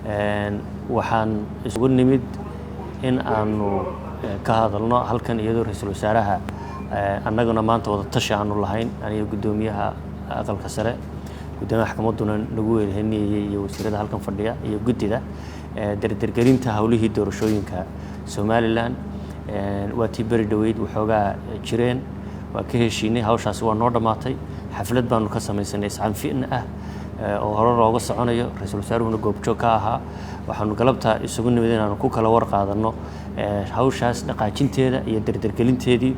Waxaan isugu nimid in aanu ka hadalno halkan, iyadoo ra-iisul wasaaraha annaguna maanta wada tashi aanu lahayn, aniga, guddoomiyaha aqalka sare, guddoomiyaha maxkamadduna nagu weelheniyayey, iyo wasiirada halkan fadhiya iyo guddida dardergelinta howlihii doorashooyinka Somalilan. Waa tii beri dhoweyd waxoogaa jireen, waa ka heshiinay, hawshaasi waa noo dhammaatay. Xaflad baanu ka samaysanay iscanfin ah oo hore looga soconayo, ra-iisul wasaaruhuna goobjoog ka ahaa. Waxaanu galabta isugu nimid inaanu ku kala war qaadanno hawshaas dhaqaajinteeda iyo dardergelinteedii.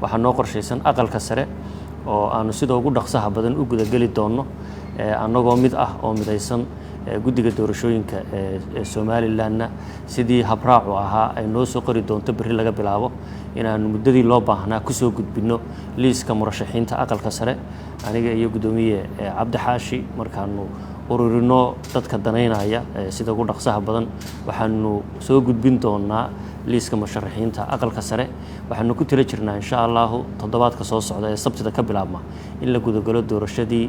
Waxaa noo qorshaysan aqalka sare oo aanu sida ugu dhaqsaha badan u gudageli doonno, annagoo mid ah oo midaysan. Guddiga doorashooyinka ee Somalilanna sidii habraacu ahaa ay noo soo qori doonto berri laga bilaabo inaanu muddadii loo baahnaa kusoo gudbinno liiska murashaxiinta aqalka sare, aniga iyo guddoomiye Cabdi Xaashi. Markaanu ururino dadka danaynaya sida ugu dhaqsaha badan, waxaanu soo gudbin doonaa liiska musharaxiinta aqalka sare. Waxaanu ku tala jirnaa, insha Allahu, toddobaadka soo socda ee Sabtida ka bilaabma in la gudagalo doorashadii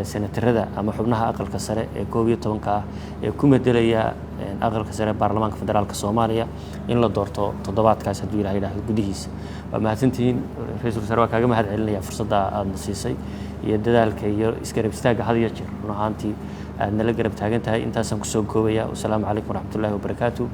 senatarada ama xubnaha aqalka sare ee 11-ka ah ee ku medelaya aqalka sare baarlamaanka federaalka Soomaaliya, in la doorto toddobaadkaas, hadduu Ilaha yidhaahdo, gudihiisa. Waa mahadsantihiin. Ra-iisul wasaare, waa kaaga mahad celinaya fursadda aadna siisay iyo dadaalka iyo isgarab istaagga had iyo jeer run ahaantii aad nala garab taagan tahay. Intaasaan kusoo koobaya. Wasalaamu calaykum waraxmatullahi wabarakaatu.